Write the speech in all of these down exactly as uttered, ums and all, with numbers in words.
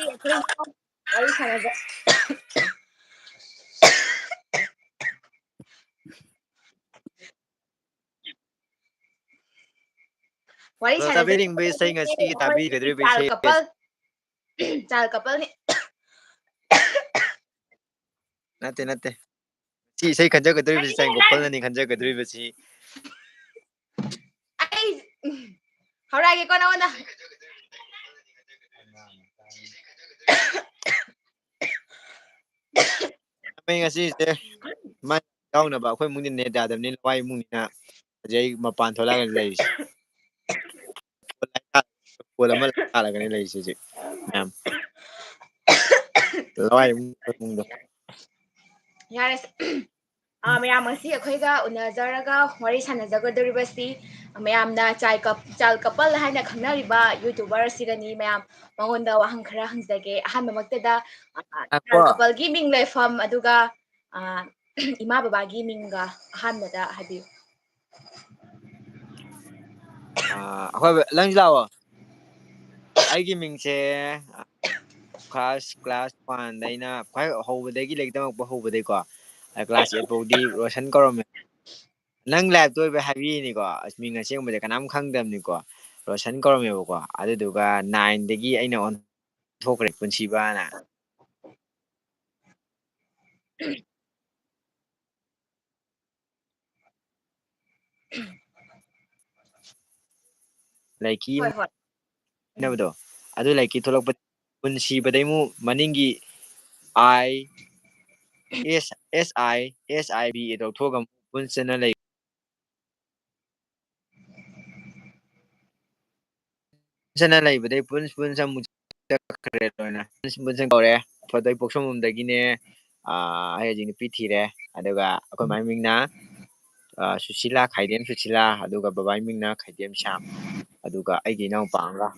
ꯑꯩꯈꯣꯏ ꯋꯥꯔꯤ ꯁꯥꯟꯅꯖ-, ꯋꯥꯔꯤ ꯑꯗꯣ ꯁꯥꯟꯅꯖ-, ꯇꯥꯕꯤꯔꯤꯕ ꯏꯁꯩ ꯉꯁꯤꯒꯤ ꯑꯩꯈꯣꯏ ꯇꯥꯕꯤꯒꯗꯧꯔꯤꯕ child ꯏꯁꯩ couple, child coupleꯅꯤ꯫ ꯅꯠꯇꯦ, ꯅꯠꯇꯦ꯫ ꯁꯤ ꯏꯁꯩ ꯈꯟꯖꯒꯗꯧꯔꯤꯕꯁꯤ child coupleꯅꯅꯤ ꯈꯟꯖꯒꯗꯧꯔꯤꯕꯁꯤ꯫ ꯑꯩ, ꯎꯝ, ꯍꯧꯔꯛꯑꯒꯦꯀꯣ ꯅꯉꯣꯟꯗ꯫ ꯑꯩ ꯉꯁꯤꯁꯦ ꯃꯥꯏ ꯌꯥꯎꯅꯕ ꯑꯩꯈꯣꯏ ꯏꯃꯨꯡꯗꯤ net ꯌꯥꯗꯕꯅꯤꯅ ꯂꯋꯥꯏ ꯏꯃꯨꯡꯅꯤꯅ ꯍꯧꯖꯤꯛ ꯑꯩ ꯃꯄꯥꯟ ꯊꯣꯛꯂꯛꯑꯒ ꯂꯩꯔꯤꯁꯦ꯫ ꯐꯣꯟ ꯑꯃ ꯂꯥꯜꯂꯒꯅꯤ ꯂꯩꯔꯤꯁꯦ ꯍꯧꯖꯤꯛ ꯃꯌꯥꯝ꯫ ꯂꯋꯥꯏ ꯏꯃꯨꯡ, ꯏꯃꯨꯡꯗꯣ꯫ ꯌꯥꯔꯦꯁꯦ꯫ ꯑꯥ, ꯃꯌꯥꯝ ꯉꯁꯤ ꯑꯩꯈꯣꯏꯒ ꯎꯅꯖꯔꯒ ꯋꯥꯔꯤ ꯁꯥꯟꯅꯖꯒꯗꯧꯔꯤꯕꯁꯤ ꯃꯌꯥꯝꯅ child coup-, child couple ꯍꯥꯏꯅ ꯈꯪꯅꯔꯤꯕ YouTuber ꯑꯁꯤꯒꯅꯤ꯫ ꯃꯌꯥꯝ ꯃꯉꯣꯟꯗ ꯋꯥꯍꯪ ꯈꯔ ꯍꯪꯖꯒꯦ꯫ ꯑꯍꯥꯟꯕꯃꯛꯇꯗ, ꯑꯥ, ꯉꯥꯏꯈꯣ꯫ Child coupleꯒꯤ ꯃꯤꯡ ꯂꯩꯐꯝ, ꯑꯗꯨꯒ, ꯑꯥ, ꯏꯃꯥ ꯕꯕꯥꯒꯤ ꯃꯤꯡꯒ ꯑꯍꯥꯟꯕꯗ ꯍꯥꯏꯕꯤꯌꯨ꯫ ꯑꯥ, ꯑꯩꯈꯣꯏ ꯂꯪꯁ ꯂꯥꯛꯑꯣ꯫ ꯑꯩꯒꯤ ꯃꯤꯡꯁꯦ class, class oneꯗ ꯑꯩꯅ ꯈ꯭ꯋꯥꯏ ꯍꯧꯕꯗꯒꯤ, ꯂꯥꯏꯔꯤꯛ ꯇꯝꯃꯛꯄ ꯍꯧꯕꯗꯒꯤꯀꯣ, class eight ꯐꯥꯎꯗꯤ ꯔꯣꯁꯟ ꯀꯧꯔꯝꯃꯦ꯫ ꯅꯪ liveꯇ ꯑꯣꯏꯕꯩ ꯍꯥꯏꯕꯤꯔꯤꯅꯤꯀꯣ, ꯑꯁ, ꯃꯤꯡ ꯑꯁꯦꯡꯕꯗꯤ ꯀꯅꯥꯝ ꯈꯪꯗꯕꯅꯤꯀꯣ, ꯔꯣꯁꯟ ꯀꯧꯔꯝꯃꯦꯕꯀꯣ꯫ ꯑꯗꯨꯗꯨꯒ nineꯗꯒꯤ ꯑꯩꯅ ꯑꯣꯟꯊꯣꯛꯈ꯭ꯔꯦ ꯄꯨꯟꯁꯤꯕꯅ꯫ ꯂꯥꯏꯔꯤꯛꯀꯤ ꯍꯣꯏ, ꯍꯣꯏ꯫ ꯎꯝ꯫ ꯍꯥꯏꯅꯕꯗꯣ, ꯑꯗꯨ ꯂꯥꯏꯔꯤꯛꯀꯤ ꯊꯣꯛꯂꯛꯄ ꯄꯨꯟꯁꯤꯕꯗꯩ ꯑꯃꯨꯛ ꯃꯅꯤꯡꯒꯤ I, S, S I, S I B ꯑꯗꯣ ꯂꯧꯊꯣꯛꯑꯒ ꯑꯃꯨꯛ ꯄꯨꯟꯁꯤꯅ ꯂꯩ꯫ ꯄꯨꯟꯁꯤꯅ ꯂꯩꯕꯗꯩ ꯄꯨꯟꯁ, ꯄꯨꯟꯁ ꯑꯃꯨꯛ ꯆꯠꯈ꯭ꯔꯦ ꯂꯣꯏꯅ꯫ ꯄꯨꯟꯁ, ꯄꯨꯟꯁ ꯀꯧꯔꯦ꯫ ꯐꯣꯗꯣꯏ ꯄꯣꯛꯁꯝꯕꯝꯗꯒꯤꯅꯦ꯫ ꯑꯥ, ꯑꯩ ꯍꯧꯖꯤꯛ ꯅꯨꯄꯤ ꯊꯤꯔꯦ꯫ ꯑꯗꯨꯒ ꯑꯩꯈꯣꯏ ꯃꯥꯏ ꯃꯤꯡꯅ, ꯑꯥ, ꯁꯨꯁꯤꯂꯥ, ꯈꯥꯏꯗꯦꯝ ꯁꯨꯁꯤꯂꯥ, ꯑꯗꯨꯒ ꯕꯕꯥꯏ ꯃꯤꯡꯅ ꯈꯥꯏꯗꯦꯝ ꯁ꯭ꯌꯥꯝ꯫ ꯑꯗꯨꯒ ꯑꯩꯒꯤ ꯏꯅꯥꯎꯄꯥ ꯑꯃꯒ,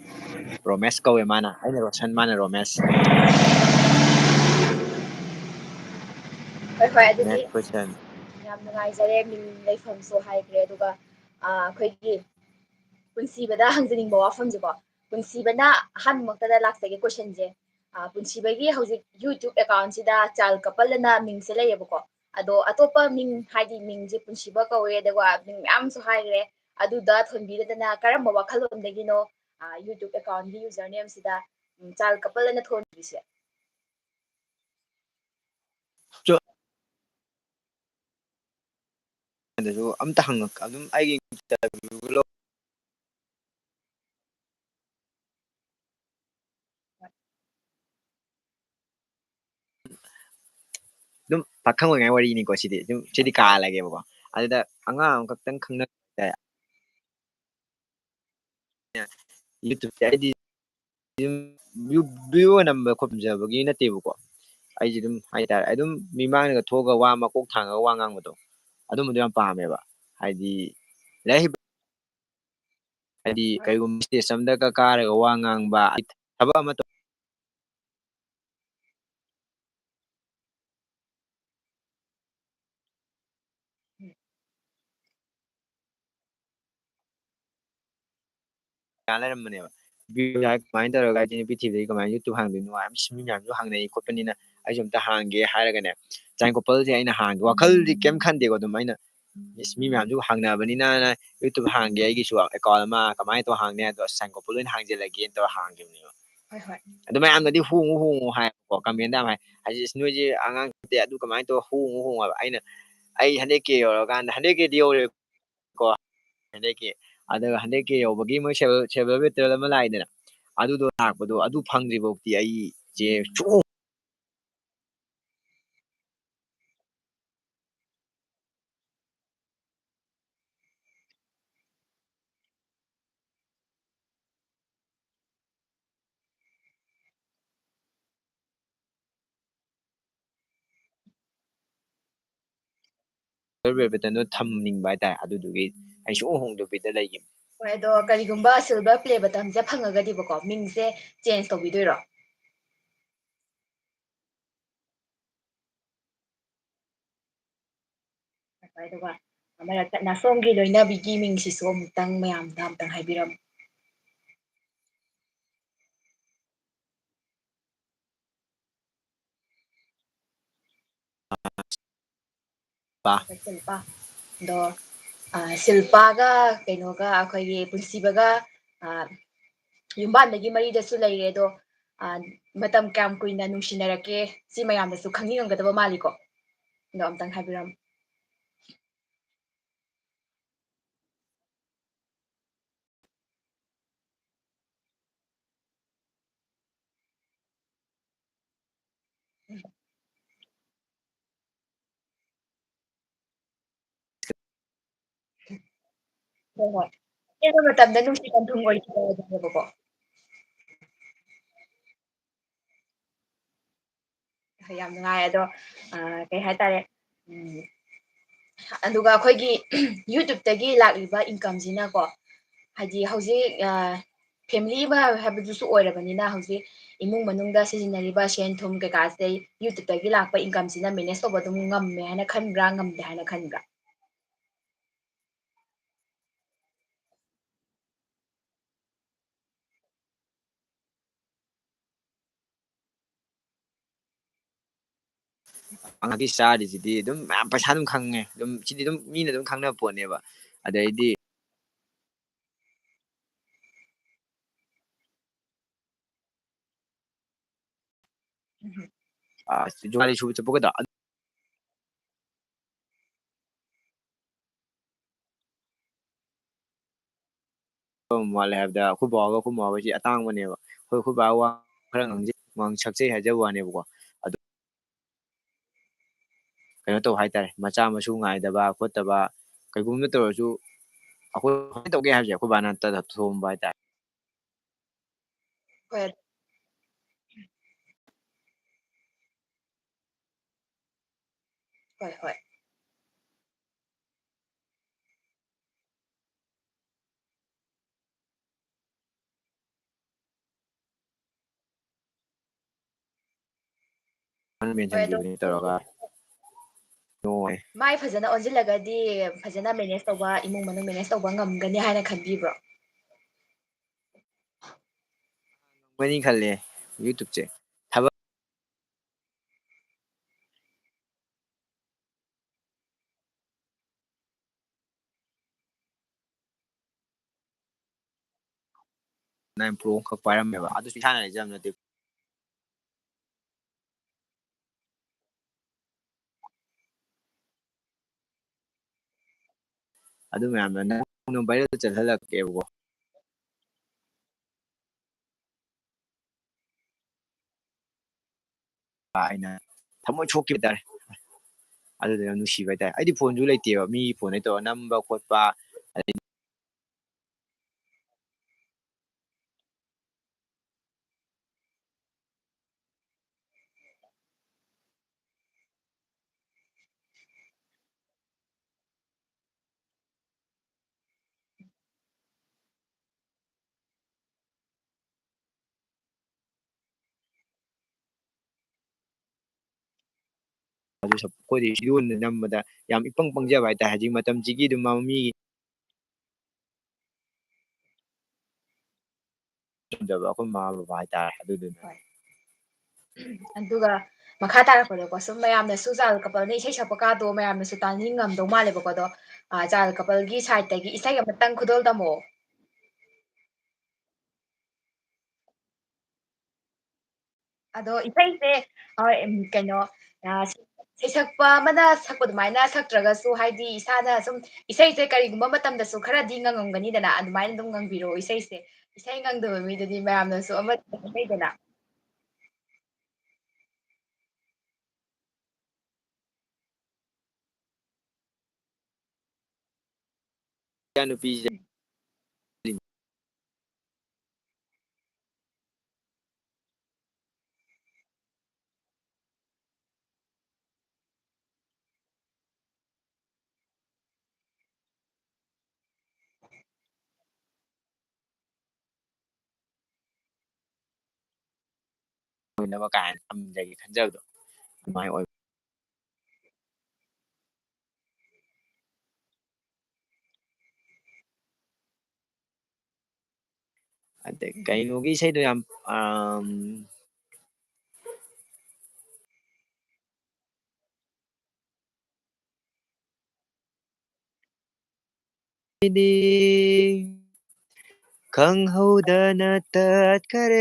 ꯔꯣꯃꯦꯁ ꯀꯧꯋꯦ ꯃꯥꯅ꯫ ꯑꯩꯅ ꯔꯣꯁꯟ, ꯃꯥꯅ ꯔꯣꯃꯦꯁ꯫ ꯍꯣꯏ, ꯍꯣꯏ, ꯑꯗꯨꯗꯤ Next question. ꯌꯥꯝ ꯅꯨꯡꯉꯥꯏꯖꯔꯦ, ꯃꯤꯡ ꯂꯩꯐꯝꯁꯨ ꯍꯥꯏꯈ꯭ꯔꯦ꯫ ꯑꯗꯨꯒ, ꯑꯥ, ꯑꯩꯈꯣꯏꯒꯤ ꯄꯨꯟꯁꯤꯕꯗ ꯍꯪꯖꯅꯤꯡꯕ ꯋꯥꯐꯝꯁꯦꯀꯣ, ꯄꯨꯟꯁꯤꯕꯅ ꯑꯍꯥꯟꯕꯃꯛꯇꯗ ꯂꯥꯛꯆꯒꯦ questionꯁꯦ, ꯑ, ꯄꯨꯟꯁꯤꯕꯒꯤ ꯍꯧꯖꯤꯛ YouTube account ꯁꯤꯗ Child Couple ꯑꯅ ꯃꯤꯡꯁꯦ ꯂꯩꯌꯦꯕꯀꯣ꯫ ꯑꯗꯣ ꯑꯇꯣꯞꯄ ꯃꯤꯡ, ꯍꯥꯏꯗꯤ ꯃꯤꯡꯁꯦ ꯄꯨꯟꯁꯤꯕ ꯀꯧꯋꯦ, ꯑꯗꯨꯒ ꯃꯤꯡ ꯃꯌꯥꯝꯁꯨ ꯍꯥꯏꯈ꯭ꯔꯦ꯫ ꯑꯗꯨꯗ ꯊꯣꯟꯕꯤꯔꯗꯅ ꯀꯔꯝꯕ ꯋꯥꯈꯜꯂꯣꯟꯗꯒꯤꯅꯣ, ꯑ, YouTube account ꯒꯤ user name ꯁꯤꯗ, ꯎꯝ, Child Couple ꯑꯅ ꯊꯣꯟꯕꯤꯁꯦ? ꯆꯣ-, ꯑꯗꯨꯁꯨ ꯑꯝꯇ ꯍꯪꯉꯛ-, ꯑꯗꯨꯝ ꯑꯩꯒꯤ interview ꯂꯧ-, ꯑꯗꯨꯝ ꯄꯥꯈꯪ ꯑꯣꯏꯉꯥꯏ ꯋꯥꯔꯤꯅꯤꯀꯣ ꯁꯤꯗꯤ꯫ ꯑꯗꯨꯝ ꯁꯤꯗꯤ ꯀꯥꯜꯂꯒꯦꯕꯀꯣ꯫ ꯑꯗꯨꯗ ꯑꯉꯥꯡ ꯑꯃꯈꯛꯇꯪ ꯈꯪꯅ YouTube ꯇ ꯑꯩꯗꯤ ꯑꯗꯨꯝ view, view ꯅꯝꯕ ꯈꯣꯠꯄ ꯄꯥꯝꯖꯕꯒꯤ ꯅꯠꯇꯦꯕꯀꯣ꯫ ꯑꯩꯁꯦ ꯑꯗꯨꯝ ꯍꯥꯏꯇꯥꯔꯦ, ꯑꯗꯨꯝ ꯃꯤꯃꯥꯡꯗꯒ ꯊꯣꯛꯑꯒ ꯋꯥ ꯃꯀꯣꯛ ꯊꯥꯡꯉꯒ ꯋꯥ ꯉꯥꯡꯕꯗꯣ, ꯑꯗꯨꯝꯕꯗꯣ ꯌꯥꯝ ꯄꯥꯝꯃꯦꯕ꯫ ꯍꯥꯏꯗꯤ ꯂꯥꯏꯔꯤꯛ ꯍꯩꯕ, ꯍꯥꯏꯗꯤ ꯀꯩꯒꯨꯝꯕ stage ꯑꯃꯗꯒ ꯀꯥꯔꯒ ꯋꯥ ꯉꯥꯡꯕ, ꯊꯕꯛ ꯑꯃ ꯇꯧ-, ꯀꯌꯥ ꯂꯩꯔꯝꯕꯅꯦꯕ꯫ ꯅꯨꯄꯤ ꯍꯥꯏ ꯀꯃꯥꯏꯅ ꯇꯧꯔꯒ ꯑꯩꯗꯤ ꯅꯨꯄꯤ ꯊꯤꯕꯗꯒꯤ ꯀꯃꯥꯏꯅ YouTube ꯍꯥꯡꯗꯣꯏꯅꯣ ꯍꯥꯏꯕ ꯃꯤ ꯃꯌꯥꯝꯁꯨ ꯍꯪꯅꯩ ꯈꯣꯠꯄꯅꯤꯅ ꯑꯩꯁꯨ ꯑꯝꯇ ꯍꯥꯡꯒꯦ ꯍꯥꯏꯔꯒꯅꯦ, Child Couple ꯁꯦ ꯑꯩꯅ ꯍꯥꯡꯒꯦ ꯋꯥꯈꯜꯗꯤ ꯀꯩꯝ ꯈꯟꯗꯦꯀꯣ꯫ ꯑꯗꯨꯝ ꯑꯩꯅ, "ꯏꯁ, ꯃꯤ ꯃꯌꯥꯝꯁꯨ ꯍꯪꯅꯕꯅꯤꯅ YouTube ꯍꯥꯡꯒꯦ, ꯑꯩꯒꯤꯁꯨ account ꯑꯃ ꯀꯃꯥꯏꯅ ꯇꯧꯔ ꯍꯥꯡꯅꯤ ꯍꯥꯏꯗꯣ Child Couple ꯑꯣꯏꯅ ꯍꯥꯡꯖꯜꯂꯒꯦꯅ" ꯇꯧꯔ ꯍꯥꯡꯈꯤꯕꯅꯦꯕ꯫ ꯍꯣꯏ, ꯍꯣꯏ꯫ ꯑꯗꯨ ꯃꯌꯥꯝꯅꯗꯤ "ꯍꯣꯡꯉꯨ, ꯍꯣꯡꯉꯨ" ꯍꯥꯏꯀꯣ, comment ꯌꯥꯝ ꯍꯥꯏ꯫ ꯍꯥꯏꯗꯤ, "ꯏꯁ, ꯅꯣꯏꯁꯦ ꯑꯉꯥꯡ ꯅꯠꯇꯦ, ꯑꯗꯨ ꯀꯃꯥꯏꯅ ꯇꯧꯔ ꯍꯣꯡꯉꯨ, ꯍꯣꯡꯉꯨ" ꯍꯥꯏꯕ꯫ ꯑꯩꯅ, ꯑꯩ hundred K ꯌꯧꯔꯀꯥꯟꯗ, hundred K ꯗꯤ ꯌꯧꯔꯦ꯫ ꯀꯣ, ꯍꯟꯗꯛꯀꯤ, ꯑꯗꯨꯒ ꯍꯟꯗꯛꯀꯤ ꯌꯧꯕꯒꯤ ꯃꯣꯏ silver, silver medal ꯑꯃ ꯂꯥꯛꯏꯗꯅ, ꯑꯗꯨꯗꯣ ꯂꯥꯛꯄꯗꯣ, ꯑꯗꯨ ꯐꯪꯗ꯭ꯔꯤꯐꯥꯎꯗꯤ ꯑꯩ ꯆꯦ ꯁꯨꯡ- Silver medal ꯗꯣ ꯊꯝꯅꯤꯡꯕ ꯍꯥꯏꯇꯥꯔꯦ, ꯑꯗꯨꯗꯨꯒꯤ ꯑꯩ ꯁꯨꯡꯍꯣꯡ ꯍꯣꯡꯗꯕꯤꯗ ꯂꯩꯈꯤꯕꯅꯤ꯫ ꯍꯣꯏ, ꯑꯗꯣ ꯀꯔꯤꯒꯨꯝꯕ silver play button ꯁꯦ ꯐꯪꯉꯒꯗꯤꯕꯀꯣ, ꯃꯤꯡꯁꯦ change ꯇꯧꯕꯤꯗꯣꯏꯔꯣ? ꯑꯗꯨꯒ ꯃꯔꯛ ꯊꯠꯅ ꯁꯣꯝꯒꯤ ꯂꯣꯏꯅꯕꯤꯒꯤ ꯃꯤꯡꯁꯤꯁꯨ ꯑꯃꯨꯛꯇꯪ ꯃꯌꯥꯝꯗ ꯑꯃꯨꯛꯇꯪ ꯍꯥꯏꯕꯤꯔꯝꯃꯨ꯫ ꯄꯥ꯫ ꯁꯤꯜꯄꯥ꯫ ꯑꯗꯣ, ꯑ, ꯁꯤꯜꯄꯥꯒ ꯀꯩꯅꯣꯒ ꯑꯩꯈꯣꯏꯒꯤ ꯄꯨꯟꯁꯤꯕꯒ, ꯑ, ꯌꯨꯝꯕꯥꯟꯕꯒꯤ ꯃꯔꯤꯗꯁꯨ ꯂꯩꯔꯦ꯫ ꯑꯗꯣ, ꯑ, ꯃꯇꯝ ꯀꯌꯥꯝ ꯀꯨꯏꯅ ꯅꯨꯡꯁꯤꯅꯔꯛꯀꯦ? ꯁꯤ ꯃꯌꯥꯝꯗꯁꯨ ꯈꯪꯅꯤꯡꯉꯝꯒꯗꯕ ꯃꯥꯜꯂꯤꯀꯣ꯫ ꯑꯗꯣ ꯑꯝꯇꯪ ꯍꯥꯏꯕꯤꯔꯝꯃꯨ꯫ ꯍꯣꯏ, ꯍꯣꯏ꯫ ꯑꯇꯦꯟꯕ ꯃꯇꯝꯗ ꯅꯨꯡꯁꯤ ꯄꯟꯊꯨꯡ ꯑꯣꯏꯈꯤꯕ ꯑꯗꯨꯅꯦꯕꯀꯣ꯫ ꯌꯥꯝ ꯅꯨꯡꯉꯥꯏ꯫ ꯑꯗꯣ, ꯑ, ꯀꯩ ꯍꯥꯏꯇꯥꯔꯦ, ꯎꯝ, ꯑꯗꯨꯒ ꯑꯩꯈꯣꯏꯒꯤ YouTubeꯇꯒꯤ ꯂꯥꯛꯂꯤꯕ incomeꯁꯤꯅꯀꯣ, ꯍꯥꯏꯗꯤ ꯍꯧꯖꯤꯛ, ꯑ, family ꯑꯃ ꯍꯥꯏꯕꯗꯨꯁꯨ ꯑꯣꯏꯔꯕꯅꯤꯅ, ꯍꯧꯖꯤꯛ ꯏꯃꯨꯡ ꯃꯅꯨꯡꯗ ꯁꯤꯖꯤꯟꯅꯔꯤꯕ ꯁꯦꯟ ꯊꯨꯝ ꯀꯩꯀꯥꯁꯦ YouTubeꯇꯒꯤ ꯂꯥꯛꯄ incomeꯁꯤꯅ manage ꯇꯧꯕ ꯑꯗꯨꯝ ꯉꯝꯃꯦ ꯍꯥꯏꯅ ꯈꯟꯕ꯭ꯔꯥ, ꯉꯝꯗꯦ ꯍꯥꯏꯅ ꯈꯟꯕ꯭ꯔꯥ? ꯑꯉꯥꯡꯒꯤ ꯆꯥꯔꯤꯁꯤꯗꯤ ꯑꯗꯨꯝ ꯃꯌꯥꯝ ꯄꯩꯁꯥ ꯑꯗꯨꯝ ꯈꯪꯉꯦ꯫ ꯑꯗꯨꯝ ꯁꯤꯗꯤ ꯑꯗꯨꯝ ꯃꯤꯅ ꯑꯗꯨꯝ ꯈꯪꯅꯕ ꯄꯣꯠꯅꯦꯕ꯫ ꯑꯗꯩꯗꯤ ꯎꯝ꯫ ꯑ, ꯖꯨꯒꯥꯂꯤ ꯁꯨꯕ ꯆꯠꯄꯒꯗꯣ꯫ ꯋꯥꯠꯂꯦ ꯍꯥꯏꯕꯗ, ꯑꯩꯈꯣꯏ ꯕꯥꯒ ꯑꯩꯈꯣꯏ ꯃꯥꯒꯁꯤ ꯑꯇꯥꯡꯕꯅꯦꯕ꯫ ꯑꯩꯈꯣꯏ, ꯑꯩꯈꯣꯏ ꯕꯥ ꯋꯥ ꯈꯔ ꯉꯥꯡꯖꯩ, ꯉꯥꯡ-, ꯁꯛꯆꯩ ꯍꯥꯏꯖꯕ ꯋꯥꯅꯦꯕꯀꯣ꯫ ꯑꯗꯨ ꯀꯩꯅꯣ ꯇꯧꯕ ꯍꯥꯏꯇꯥꯔꯦ, ꯃꯆꯥ ꯃꯁꯨ ꯉꯥꯏꯗꯕ ꯈꯣꯠꯇꯕ, ꯀꯩꯒꯨꯝꯕ ꯇꯧꯔꯁꯨ ꯑꯩꯈꯣꯏ ꯇꯧꯒꯦ ꯍꯥꯏꯕꯁꯦ ꯑꯩꯈꯣꯏ ꯕꯥꯅ ꯇꯧꯊꯣꯛꯑꯝꯕ ꯍꯥꯏꯇꯥꯔꯦ꯫ ꯍꯣꯏ꯫ ꯍꯣꯏ, ꯍꯣꯏ꯫ ꯃꯥꯅ ꯍꯣꯏ, mention ꯑꯗꯣ ꯄꯤꯕꯅꯤ ꯇꯧꯔꯒ꯫ ꯅꯣꯏ꯫ ꯃꯥꯏ ꯐꯖꯅ ꯑꯣꯟꯁꯤꯜꯂꯒꯗꯤ ꯐꯖꯅ manage ꯇꯧꯕ, ꯏꯃꯨꯡ ꯃꯅꯨꯡ manage ꯇꯧꯕ ꯉꯝꯒꯅꯤ ꯍꯥꯏꯅ ꯈꯟꯕꯤꯕ꯭ꯔꯣ? ꯉꯝꯒꯅꯤ ꯈꯜꯂꯦ YouTubeꯁꯦ꯫ ꯊꯕꯛ ꯅꯥꯏꯟ ꯄ꯭ꯔꯣ ꯑꯃꯈꯛ ꯄꯥꯏꯔꯝꯃꯦꯕ꯫ ꯑꯗꯨꯁꯨ ꯏꯁꯥꯅ ꯂꯩꯖꯕ ꯅꯠꯇꯦ꯫ ꯑꯗꯨ ꯃꯌꯥꯝꯗꯣ ꯅꯪ ꯅꯣꯡꯃ ꯚꯥꯏꯔꯦꯜ ꯆꯠꯍꯜꯂꯛꯀꯦꯕꯀꯣ꯫ ꯑꯩꯅ ꯊꯃꯣꯏ ꯁꯣꯛꯈꯤꯕ ꯍꯥꯏꯇꯥꯔꯦ꯫ ꯑꯗꯨꯗꯣ ꯌꯥꯝ ꯅꯨꯡꯁꯤꯕ ꯍꯥꯏꯇꯥꯔꯦ꯫ ꯑꯩꯗꯤ ꯐꯣꯟꯁꯨ ꯂꯩꯇꯦꯕ, ꯃꯤꯒꯤ ꯐꯣꯟꯗꯩ ꯇꯧꯔꯒ ꯅꯝꯕ ꯈꯣꯠꯄ, ꯑꯗꯩ ꯑꯗꯨ ꯁꯞ-, ꯑꯩꯈꯣꯏꯗꯤ ꯏꯔꯣꯟꯗ ꯅꯝꯕꯗ ꯌꯥꯝ ꯏꯄꯪ ꯄꯪꯖꯕ ꯍꯥꯏꯇꯥꯔꯦ꯫ ꯍꯧꯖꯤꯛ ꯃꯇꯝꯁꯤꯒꯤ ꯑꯗꯨꯝ ꯃ-, ꯃꯤꯒꯤ ꯆꯨꯝꯖꯕ ꯑꯩꯈꯣꯏ ꯃꯃꯥ ꯕꯕꯥ ꯍꯥꯏꯇꯥꯔꯦ꯫ ꯑꯗꯨꯗꯨꯅ ꯍꯣꯏ꯫ ꯑꯗꯨꯒ ꯃꯈꯥ ꯇꯥꯔꯛꯄꯗꯀꯣ, ꯁꯨꯝ ꯃꯌꯥꯝꯅꯁꯨ ꯆꯥꯏꯜ ꯀꯄꯜꯅ ꯏꯁꯩ ꯁꯛꯄ ꯀꯥꯗꯣ ꯃꯌꯥꯝꯅꯁꯨ ꯇꯥꯅꯤꯡꯉꯝꯗꯧ ꯃꯥꯜꯂꯦꯕꯀꯣ꯫ ꯑꯗꯣ, ꯑ, ꯆꯥꯏꯜ ꯀꯄꯜꯒꯤ ꯁꯥꯏꯠꯇꯒꯤ ꯏꯁꯩ ꯑꯃꯇꯪ ꯈꯨꯗꯣꯜ ꯇꯝꯃꯛꯑꯣ꯫ ꯑꯗꯣ ꯏꯁꯩꯁꯦ, ꯑ, ꯎꯝ, ꯀꯩꯅꯣ, ꯑ, ꯁꯩꯁꯛꯄ ꯑꯃꯅ ꯁꯛꯄ ꯑꯗꯨꯃꯥꯏꯅ ꯁꯛꯇ꯭ꯔꯒꯁꯨ, ꯍꯥꯏꯗꯤ ꯏꯁꯥꯅ ꯁꯨꯝ ꯏꯁꯩꯁꯦ ꯀꯔꯤꯒꯨꯝꯕ ꯃꯇꯝꯗꯁꯨ ꯈꯔꯗꯤ ꯉꯪꯉꯝꯒꯅꯤꯗꯅ, ꯑꯗꯨꯃꯥꯏꯅ ꯑꯗꯨꯝ ꯉꯪꯕꯤꯔꯛꯑꯣ ꯏꯁꯩꯁꯦ꯫ ꯏꯁꯩ ꯉꯪꯗꯕ ꯃꯤꯗꯨꯗꯤ ꯃꯌꯥꯝꯅꯁꯨ ꯑꯃ ꯂꯩꯗꯅ꯫ ꯏꯆꯥꯅꯨꯄꯤꯁꯦ ꯑꯣꯏꯅꯕ ꯀꯥꯏꯅ ꯊꯝꯖꯒꯦ ꯈꯟꯖꯕꯗꯣ ꯑꯗꯨꯃꯥꯏꯅ ꯑꯣꯏꯕ꯫ ꯑꯗꯩ ꯀꯩꯅꯣꯒꯤ ꯏꯁꯩꯗꯣ ꯌꯥꯝ, ꯑꯝ, ꯑꯩꯗꯤ ꯈꯪꯍꯧꯗꯅ ꯇꯠꯈꯔꯦ꯫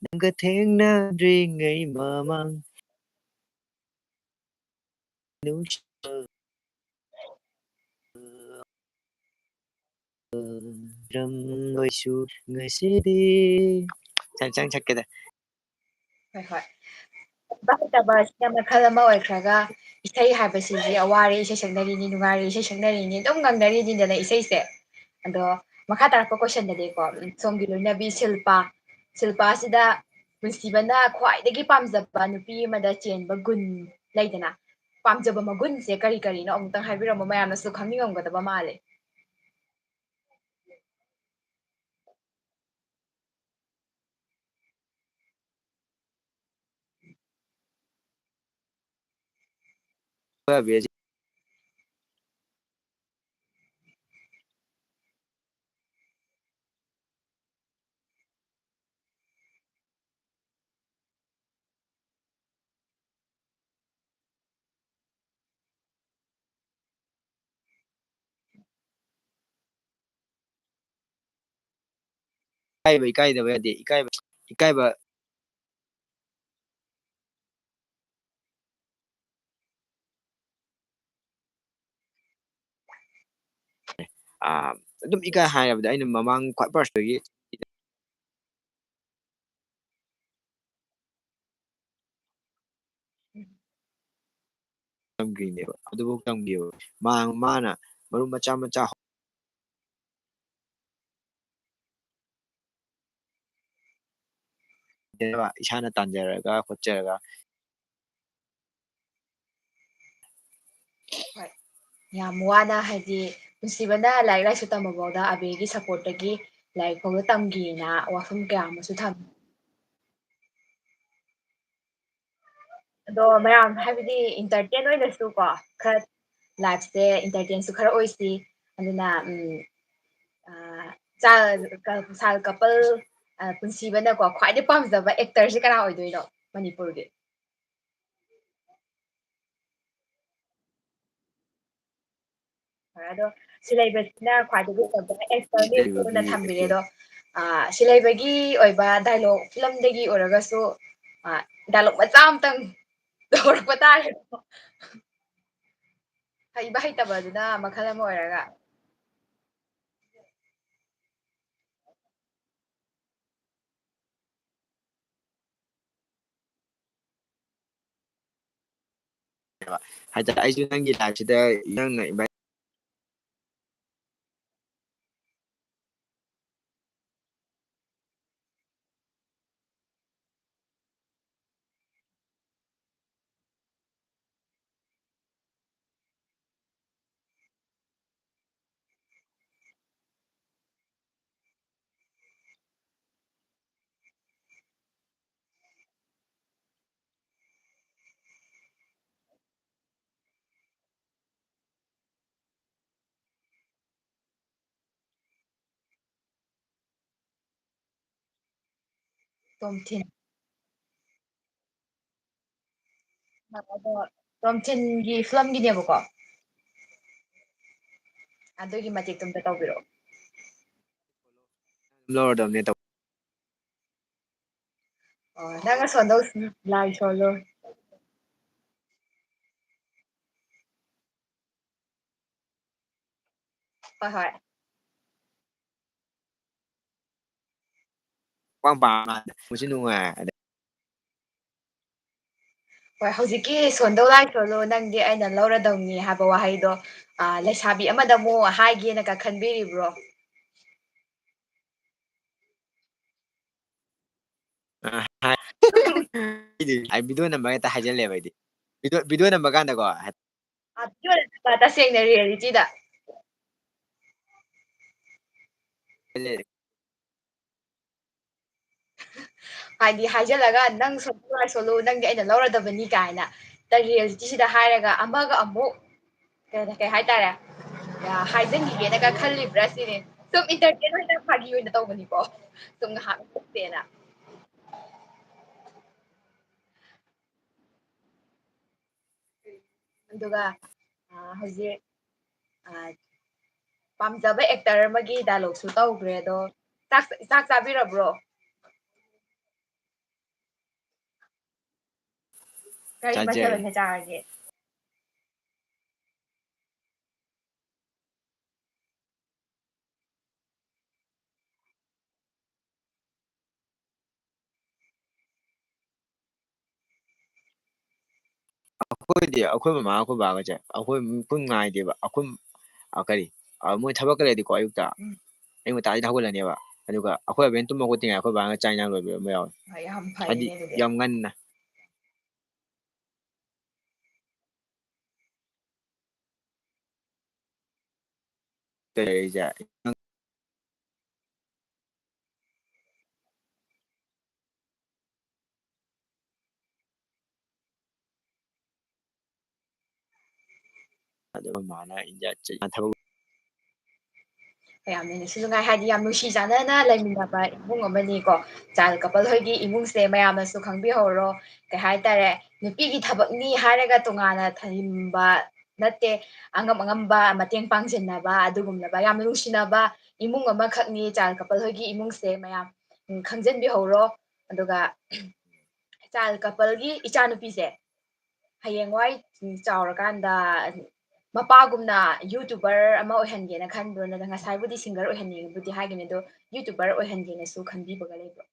ꯅꯪꯒ ꯊꯦꯡꯅꯗ꯭ꯔꯤꯉꯩ ꯃꯃꯥꯡ ꯅꯨꯡꯁꯤꯕ ꯔꯝꯂꯣꯏꯁꯨ ꯉꯁꯤꯗꯤ꯫ ꯆꯪ ꯆꯪ ꯁꯛꯀꯦꯗ꯫ ꯍꯣꯏ, ꯍꯣꯏ꯫ ꯍꯩꯕ ꯍꯩꯇꯕ ꯑꯁꯤꯅ ꯃꯈꯜ ꯑꯃ ꯑꯣꯏꯈ꯭ꯔꯒ, ꯏꯁꯩ ꯍꯥꯏꯕꯁꯤꯗꯤ ꯑꯋꯥꯔꯦ ꯏꯁꯩ ꯁꯛꯅꯔꯤꯅꯤ, ꯅꯨꯡꯉꯥꯏꯔꯦ ꯏꯁꯩ ꯁꯛꯅꯔꯤꯅꯤ, ꯑꯗꯨꯝ ꯉꯪꯅꯔꯤꯅꯤꯗꯅ ꯏꯁꯩꯁꯦ꯫ ꯑꯗꯣ ꯃꯈꯥ ꯇꯥꯔꯛꯄ questionꯗꯗꯤꯀꯣ, ꯁꯣꯝꯒꯤ ꯂꯣꯏꯅꯕꯤ ꯁꯤꯜꯄꯥ, ꯁꯤꯜꯄꯥꯁꯤꯗ ꯄꯨꯟꯁꯤꯕꯅ ꯈ꯭ꯋꯥꯏꯗꯒꯤ ꯄꯥꯝꯖꯕ ꯅꯨꯄꯤ ꯑꯃꯗ ꯆꯦꯟꯕ ꯒꯨꯟ ꯂꯩꯗꯅ, ꯄꯥꯝꯖꯕ ꯃꯒꯨꯟꯁꯦ ꯀꯔꯤ ꯀꯔꯤꯅꯣ ꯑꯃꯨꯛꯇꯪ ꯍꯥꯏꯕꯤꯔꯝꯃꯣ, ꯃꯌꯥꯝꯅꯁꯨ ꯈꯪꯅꯤꯡꯉꯝꯒꯗꯕ ꯃꯥꯜꯂꯦ꯫ ꯏꯀꯥꯏꯕ, ꯏꯀꯥꯏꯗꯕ ꯌꯥꯗꯦ꯫ ꯏꯀꯥꯏꯕ, ꯏꯀꯥꯏꯕ꯫ ꯑꯥ, ꯑꯗꯨꯝ ꯏꯀꯥꯏ ꯍꯥꯏꯔꯕꯗ ꯑꯩꯅ ꯃꯃꯥꯡ ꯈ꯭ꯋꯥꯏ firstꯇꯒꯤ ꯇꯝꯈ꯭ꯔꯤꯅꯦꯕ꯫ ꯑꯗꯨꯐꯥꯎ ꯇꯝꯈꯤꯕ꯫ ꯃꯥ-, ꯃꯥꯅ ꯃꯔꯨꯞ ꯃꯆꯥ ꯃꯆꯥ ꯏꯁꯥꯅ ꯇꯥꯟꯖꯔꯒ ꯈꯣꯠꯆꯔꯒ꯫ ꯍꯣꯏ꯫ ꯌꯥꯝ ꯋꯥꯅ, ꯍꯥꯏꯗꯤ, ꯄꯨꯟꯁꯤꯕꯅ ꯂꯥꯏꯔꯤꯛ ꯂꯥꯏꯁꯨ ꯇꯝꯕꯐꯥꯎꯗ ꯑꯕꯦꯒꯤ supportꯇꯒꯤ ꯂꯥꯏꯔꯤꯛ ꯐꯥꯎꯕ ꯇꯝꯈꯤꯅ ꯋꯥꯐꯝ ꯀꯌꯥ ꯑꯃꯁꯨ ꯊꯝꯃꯤ꯫ ꯑꯗꯣ ꯃꯌꯥꯝ, ꯍꯥꯏꯕꯗꯤ, entertain ꯑꯣꯏꯅꯁꯨ ꯀꯣ, ꯈꯔ lifeꯁꯦ entertainꯁꯨ ꯈꯔ ꯑꯣꯏꯁꯤ꯫ ꯑꯗꯨꯅ, ꯎꯝ, ꯑꯥ, ꯆꯥ-, ꯀ-, ꯁꯥꯜ couple ꯑ, ꯄꯨꯟꯁꯤꯕꯅꯀꯣ ꯈ꯭ꯋꯥꯏꯗꯩ ꯄꯥꯝꯖꯕ actorꯁꯦ ꯀꯅꯥ ꯑꯣꯏꯗꯣꯏꯅꯣ ꯃꯅꯤꯄꯨꯔꯒꯤ? ꯑꯗꯣ ꯁꯤꯂꯩꯕꯁꯤꯅ ꯈ꯭ꯋꯥꯏꯗꯒꯤ ꯐꯖꯕ actorꯅꯤ ꯍꯥꯏꯅ ꯊꯝꯕꯤꯔꯦ꯫ ꯑꯗꯣ, ꯑ, ꯁꯤꯂꯩꯕꯒꯤ ꯑꯣꯏꯕ dialogue, ꯐꯤꯂꯝꯗꯒꯤ ꯑꯣꯏꯔꯒꯁꯨ, ꯑ, dialogue ꯃꯆꯥ ꯑꯝꯇꯪ ꯇꯧꯔꯛꯄ ꯇꯥꯔꯦ꯫ ꯍꯩꯕ ꯍꯩꯇꯕ ꯑꯗꯨꯅ ꯃꯈꯜ ꯑꯃ ꯑꯣꯏꯔꯒ꯫ ꯍꯥꯏꯇꯥꯔꯦ, ꯑꯩꯁꯨ ꯅꯪꯒꯤ liveꯁꯤꯗ ꯅꯪꯅ invite ꯇꯣꯝꯊꯤꯟ꯫ ꯑꯗꯣ ꯇꯣꯝꯊꯤꯟꯒꯤ ꯐꯤꯂꯝꯒꯤꯅꯦꯕꯀꯣ꯫ ꯑꯗꯨꯒꯤ ꯃꯇꯦꯛꯇꯣ ꯑꯝꯇ ꯇꯧꯕꯤꯔꯛꯑꯣ꯫ ꯂꯧꯔꯗꯕꯅꯦ ꯇꯧ-, ꯑꯣ, ꯅꯪ ꯑꯁꯣꯟꯗ ꯂꯥꯏ ꯁꯣꯜꯂꯣ꯫ ꯍꯣꯏ, ꯍꯣꯏ꯫ ꯄꯥꯡ ꯄꯥꯡ ꯅꯨꯡꯁꯨ ꯅꯨꯡꯉꯥꯏ꯫ ꯍꯣꯏ, ꯍꯧꯖꯤꯛꯀꯤ "ꯁꯣꯟꯗꯧ ꯂꯥꯏ ꯁꯣꯜꯂꯨ, ꯅꯪꯗꯤ ꯑꯩꯅ ꯂꯧꯔꯗꯧꯅꯤ" ꯍꯥꯏꯕ ꯋꯥꯍꯩꯗꯣ, ꯑ, ꯂꯩꯁꯥꯕꯤ ꯑꯃꯗ ꯑꯃꯨꯛ ꯍꯥꯏꯒꯦꯅꯒ ꯈꯟꯕꯤꯔꯤꯕ꯭ꯔꯣ? ꯑ, ꯍꯥꯏ-, ꯑꯩꯗꯤ, ꯑꯩ video number ꯍꯦꯛꯇ ꯍꯥꯏꯖꯜꯂꯦꯕ ꯑꯩꯗꯤ꯫ Video, video number ꯀꯥꯟꯗꯀꯣ, ꯑ, video number ꯇꯁꯦꯡꯅ realityꯗ꯫ ꯍꯥꯏꯗꯤ ꯍꯥꯏꯖꯜꯂꯒ, "ꯅꯪ ꯁꯣꯟꯗꯧ ꯂꯥꯏ ꯁꯣꯜꯂꯨ, ꯅꯪꯗꯤ ꯑꯩꯅ ꯂꯧꯔꯗꯕꯅꯤ" ꯀꯥꯏꯅ ꯇ realityꯁꯤꯗ ꯍꯥꯏꯔꯒ ꯑꯃꯒ ꯑꯃꯨꯛ ꯀꯩ, ꯀꯩ ꯍꯥꯏꯇꯥꯔꯦ, ꯑ, ꯍꯥꯏꯖꯟꯈꯤꯒꯦꯅꯒ ꯈꯜꯂꯤꯕ꯭ꯔꯥ ꯁꯤꯅꯤ꯫ ꯁꯨꯝ entertain ꯑꯣꯏꯅ, ꯐꯥꯒꯤ ꯑꯣꯏꯅ ꯇꯧꯕꯅꯤꯀꯣ, ꯁꯨꯝ ꯉꯥꯏꯍꯥꯛ ꯅꯣꯛꯁꯦꯅ꯫ ꯑꯗꯨꯒ, ꯑ, ꯍꯧꯖꯤꯛ, ꯑ, ꯄꯥꯝꯖꯕ actor ꯑꯃꯒꯤ dialogueꯁꯨ ꯇꯧꯈ꯭ꯔꯦ꯫ ꯑꯗꯣ ꯆꯥꯛ, ꯆꯥꯛ ꯆꯥꯕꯤꯔꯕ꯭ꯔꯣ? ꯀꯔꯤ ꯃꯊꯦꯜ ꯆꯥꯖꯔꯦ꯫ ꯑꯣꯏꯅ ꯆꯥꯔꯒꯦ? ꯑꯩꯈꯣꯏꯗꯤ, ꯑꯩꯈꯣꯏ ꯃꯃꯥ, ꯑꯩꯈꯣꯏ ꯕꯥꯒꯁꯦ ꯑꯩꯈꯣꯏ ꯄꯨꯟ ꯉꯥꯏꯗꯦꯕ꯫ ꯑꯩꯈꯣꯏ, ꯑ, ꯀꯔꯤ, ꯑ, ꯃꯣꯏ ꯊꯕꯛꯀ ꯂꯩꯔꯗꯤꯀꯣ, ꯑꯌꯨꯛꯇ, ꯎꯝ꯫ ꯑꯌꯨꯛ ꯉꯟꯇꯥꯗꯩꯗꯤ ꯍꯧꯒꯠꯂꯅꯦꯕ꯫ ꯑꯗꯨꯒ ꯑꯩꯈꯣꯏ ꯑꯕꯦꯟ ꯇꯨꯝ ꯍꯧꯒꯠꯇ꯭ꯔꯤꯉꯩ ꯑꯩꯈꯣꯏ ꯕꯥꯅ ꯆꯥꯛ ꯏꯟꯖꯥꯡ ꯂꯣꯏꯕ ꯑꯃ ꯌꯥꯎꯋꯦ꯫ ꯍꯣꯏ, ꯌꯥꯝ ꯐꯩꯅꯦ ꯍꯥꯏꯗꯤ, ꯑꯗꯨꯗꯤ꯫ ꯌꯥꯝ ꯉꯟꯅ꯫ ꯇꯧꯔꯤꯁꯦ꯫ ꯑꯗꯨꯒ ꯃꯥꯅ ꯏꯟꯗꯤꯌꯥ ꯆꯠ-, ꯊꯕꯛ ꯌꯥꯝꯅ ꯅꯨꯡꯁꯤ ꯅꯨꯡꯉꯥꯏ, ꯍꯥꯏꯗꯤ ꯌꯥꯝ ꯅꯨꯡꯁꯤ ꯆꯥꯟꯅꯅ ꯂꯩꯃꯤꯟꯅꯕ ꯏꯃꯨꯡ ꯑꯃꯅꯤꯀꯣ꯫ Child couple ꯍꯣꯏꯒꯤ ꯏꯃꯨꯡꯁꯦ ꯃꯌꯥꯝꯅꯁꯨ ꯈꯪꯕꯤꯍꯧꯔꯣ꯫ ꯀꯩ ꯍꯥꯏꯇꯥꯔꯦ, ꯅꯨꯄꯤꯒꯤ ꯊꯕꯛꯅꯤ ꯍꯥꯏꯔꯒ ꯇꯣꯉꯥꯟꯅ ꯊꯝꯕ ꯅꯠꯇꯦ, ꯑꯉꯝ ꯑꯉꯝꯕ ꯃꯇꯦꯡ ꯄꯥꯡꯁꯤꯟꯅꯕ, ꯑꯗꯨꯒꯨꯝꯂꯕ ꯌꯥꯝꯅ ꯅꯨꯡꯁꯤꯅꯕ ꯏꯃꯨꯡ ꯑꯃꯈꯛꯅꯤ child couple ꯍꯣꯏꯒꯤ ꯏꯃꯨꯡꯁꯦ꯫ ꯃꯌꯥꯝ, ꯎꯝ, ꯈꯪꯖꯤꯟꯕꯤꯍꯧꯔꯣ꯫ ꯑꯗꯨꯒ child coupleꯒꯤ ꯏꯆꯥꯅꯨꯄꯤꯁꯦ ꯍꯌꯦꯡꯋꯥꯏ, ꯎꯝ, ꯆꯥꯎꯔꯀꯥꯟꯗ ꯃꯄꯥꯒꯨꯝꯅ YouTuber ꯑꯃ ꯑꯣꯏꯍꯟꯒꯦꯅ ꯈꯟꯕ꯭ꯔꯣ? ꯅꯠꯇ꯭ꯔꯒ ꯉꯁꯥꯏꯕꯨꯗꯤ singer ꯑꯣꯏꯍꯟꯅꯤꯡꯉꯦꯕꯨꯗꯤ ꯍꯥꯏꯒꯅꯤ, ꯑꯗꯣ YouTuber ꯑꯣꯏꯍꯟꯒꯦꯅꯁꯨ ꯈꯟꯕꯤꯕꯒ ꯂꯩꯕ꯭ꯔꯣ?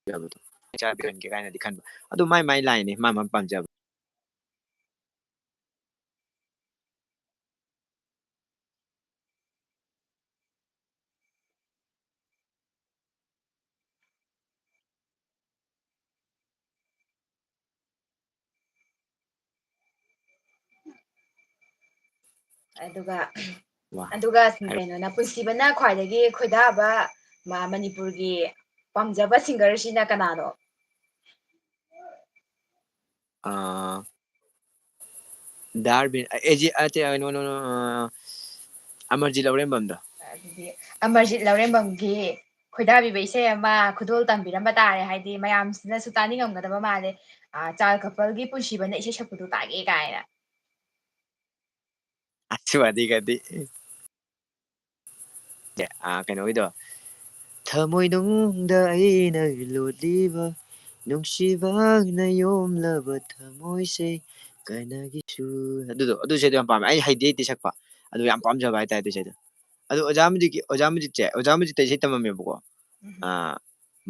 ꯍꯥꯏꯕꯗꯣ꯫ ꯏꯆꯥ ꯄꯤꯍꯟꯒꯦ ꯀꯥꯏꯅꯗꯤ ꯈꯟꯕ꯫ ꯑꯗꯨ ꯃꯥꯏ ꯃꯥꯏ line ꯅꯤ, ꯃꯥ ꯃꯥ ꯄꯥꯝꯖꯕ꯫ ꯑꯗꯨꯒ ꯑꯗꯨꯒ ꯀꯩꯅꯣꯅ, ꯄꯨꯟꯁꯤꯕꯅ ꯈ꯭ꯋꯥꯏꯗꯒꯤ ꯈꯣꯏꯗꯥꯕ ꯃ-, ꯃꯅꯤꯄꯨꯔꯒꯤ ꯄꯥꯝꯖꯕ singerꯁꯤꯅ ꯀꯅꯥꯅꯣ? ꯑꯥ, ꯗꯥ ꯑꯔꯕꯤꯟ, ꯑꯦ, ꯑꯦ, ꯖꯤ-, ꯑ, ꯅꯠꯇꯦ, ꯑ, no, no, no, ꯑ, ꯑꯃꯔꯖꯤꯠ ꯂꯧꯔꯦꯝꯕꯝꯗꯣ꯫ ꯑꯗꯨꯗꯤ ꯑꯃꯔꯖꯤꯠ ꯂꯧꯔꯦꯝꯕꯝꯒꯤ ꯈꯣꯏꯗꯥꯕꯤꯕ ꯏꯁꯩ ꯑꯃ ꯈꯨꯗꯣꯜ ꯇꯝꯕꯤꯔꯝꯕ ꯇꯥꯔꯦ, ꯍꯥꯏꯗꯤ ꯃꯌꯥꯝꯁꯤꯅꯁꯨ ꯇꯥꯅꯤꯡꯉꯝꯒꯗꯕ ꯃꯥꯜꯂꯦ꯫ ꯑ, ꯆꯥꯜ ꯀꯄꯜꯒꯤ ꯄꯨꯟꯁꯤꯕꯅ ꯏꯁꯩ ꯁꯛꯄꯗꯣ ꯇꯥꯒꯦ ꯀꯥꯏꯅ꯫ ꯑꯁ, ꯋꯥꯗꯤꯒꯗꯤ꯫ ꯑꯦ, ꯑꯥ, ꯀꯩꯅꯣꯒꯤꯗꯣ, "ꯊꯃꯣꯏꯅꯨꯡꯗ ꯑꯩꯅ ꯂꯣꯠꯂꯤꯕ, ꯅꯨꯡꯁꯤꯕꯅ ꯌꯣꯝꯂꯕ ꯊꯃꯣꯏꯁꯦ ꯀꯅꯥꯒꯤꯁꯨ", ꯑꯗꯨꯗꯣ, ꯑꯗꯨ ꯏꯁꯩꯗꯣ ꯌꯥꯝ ꯄꯥꯝꯃꯦ꯫ ꯑꯩ ꯍꯩꯗꯤ ꯍꯩꯇꯦ ꯁꯛꯄ, ꯑꯗꯨ ꯌꯥꯝ ꯄꯥꯝꯖꯕ ꯍꯥꯏꯇꯥꯔꯦ ꯑꯗꯨ ꯏꯁꯩꯗꯣ꯫ ꯑꯗꯨ ꯑꯣꯖꯥ ꯃꯨꯖꯤꯠꯀꯤ, ꯑꯣꯖꯥ ꯃꯨꯖꯤꯠꯁꯦ, ꯑꯣꯖꯥ ꯃꯨꯖꯤꯠꯇ ꯏꯁꯩ ꯇꯝꯃꯝꯃꯦꯕꯀꯣ꯫ ꯎꯝ꯫ ꯑꯥ,